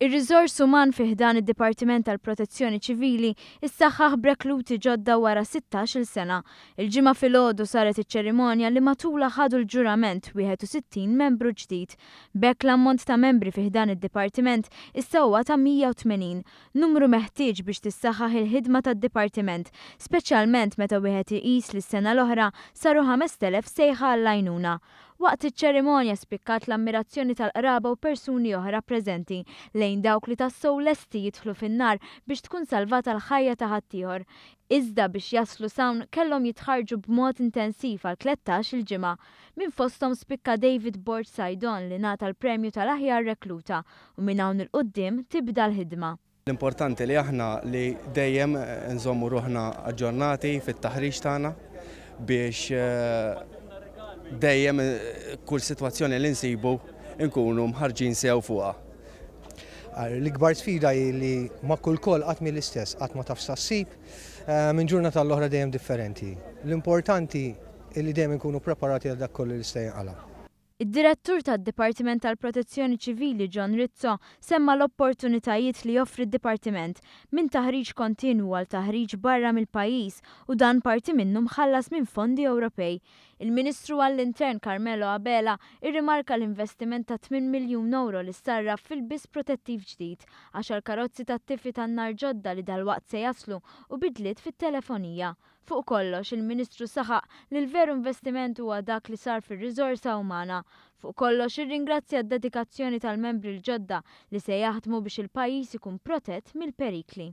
Ir-riżors uman fi ħdan id-Dipartiment tal-Protezzjoni Ċivili issaħħaħ b'rekluti ġodda wara 16-il sena. Il-Ġimgħa filgħodu saret iċ-ċerimonja li matulha ħadu l-ġurament 61 membru ġdid. B'hekk l-ammont ta' membri fi ħdan id-Dipartiment issa huwa ta' 180, numru meħtieġ biex tissaħħaħ il-ħidma tad-Dipartiment, speċjalment meta wieħed iqis li s-sena l-oħra saru 5,000 sejħa għall-għajnuna. Waqt iċ-ċerimonja spikkat l-ammirazzjoni tal-qraba u persuni oħra preżenti lejn dawk li tassew lesti jidħlu fin-nar biex tkun salvata l-ħajja ta' ħaddieħor. Iżda biex jaslu s'hawn kellhom jitħarrġu b'mod intensiv għal 13-il ġimgħa. Minn fosthom spikka David Borg Saydon li ngħata l-premju tal-aħjar rekluta u minn hawn 'il quddiem tibda l-ħidma. L-importanti li aħna li dejjem nżommu ruħna aġġornati fit-taħriġ tagħna biex dejjem kull sitwazzjoni li nsibu nkunu mħarġin sew fuqha. L-ikbar sfida hi li ma' kull call qatt mhi l-istess, qatt ma taf sa ssib, minn ġurnata għall-oħra dejjem differenti. L-importanti li dejjem inkunu preparati għal dak kollu li jista' jinqala'. Id-Direttur tad-Dipartiment tal-Protezzjoni Ċivili John Rizzo semma l-opportunitajiet li joffri d-Dipartiment, minn taħriġ kontinwu għal taħriġ barra mill-pajjiż u dan parti minnu mħallas minn fondi Ewropej. Il-Ministru għall-Intern Carmelo Abela irrimarka l-investiment ta' 8 miljun ewro li ssarraf f'ilbies protettiv ġdid, għaxar karozzi tat-tifi tan-nar ġodda li dalwaqt se jaslu u bidliet fit-telefonija. Fuq kollox, il-Ministru saħaq li l-veru investiment huwa dak li sar fir-riżorsa umana. Fuq kollox, irringrazzja d-dedikazzjoni tal-membri l-ġodda li se jaħdmu biex il-pajjiż ikun protett mill-perikli.